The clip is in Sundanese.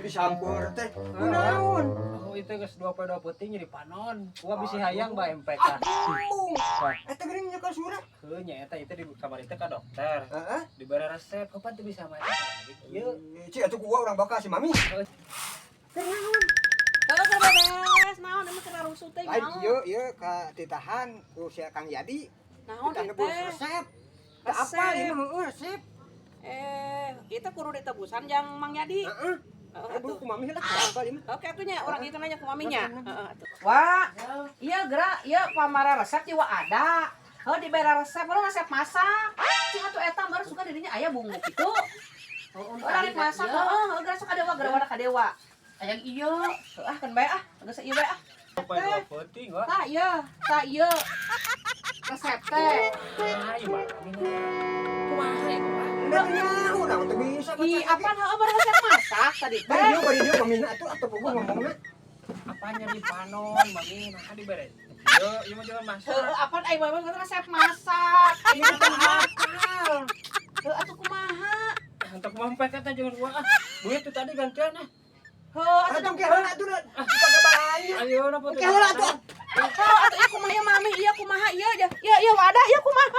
Disampeur teh. Kunaon? Oh, itu geus 2 poe 2 peuting jadi panon. Gua bisi hayang ba MPK. Embung. Eta geuning nyekel surat. Heuh, nya eta itu di kamar itu ka dokter. Heeh. Dibere resep, kapan tuh bisa maca? Kieu. Cik atuh gua urang bakal si Mami. Keur naon? Heeh, keur beberes naon emang keur rusuh teh Lain naon? kieu ieu ka ditahan ku si Kang Yadi. Naon Kita nebus teh? resep. Teu Resep. apal ieu mah, heueuh, resep. Eh, kita kudu ditebusan jang Mang Yadi. Heeh. Heeh, Eh, buru atuh. ku Mami lah, apal ieu mah. Oke atuh nya urang itu nanya ke maminya. Heeh atuh. Wah, iya gerak, iya pamara resep jiwa ada. Heuh, dibere resep, baru resep masak. Cing atuh eta baru suka dirinya aya bumbu kitu. Urang rek masak, heeh, heuh, geura sok kadewa, geura wadah kadewa. Aya ieu, heuh, ah kan bae ah, geus ieu bae ah. 2 poe 2 peuting wah. Tah ieu, tah ieu. Resep teh. Ayo, Mami. Kumaha ieu mah? Udah teu nyaho, naon teu bisa baca. Ih, apaan heuh baru resep masak tadi teh. Bari dieu mamina atuh atuh puguh ngomongna. Apanya di panon, Mami? Nah, dibere. Ieu, ieu mah jangan masak. Heuh, apaan aing mah resep masak. Aing mah teu hafal. Heuh, atuh kumaha? Untuk MPK teh jangan gua ah. Duit tuh tadi gantian ah. Heuh, atuh. Atuh ke heula atuh dipakai banyak. Ayo napa tuh? Ke heula atuh. Heuh, atuh ieu kumaha mami, ieu kumaha ieu? Ieu ieu wadah, ieu kumaha?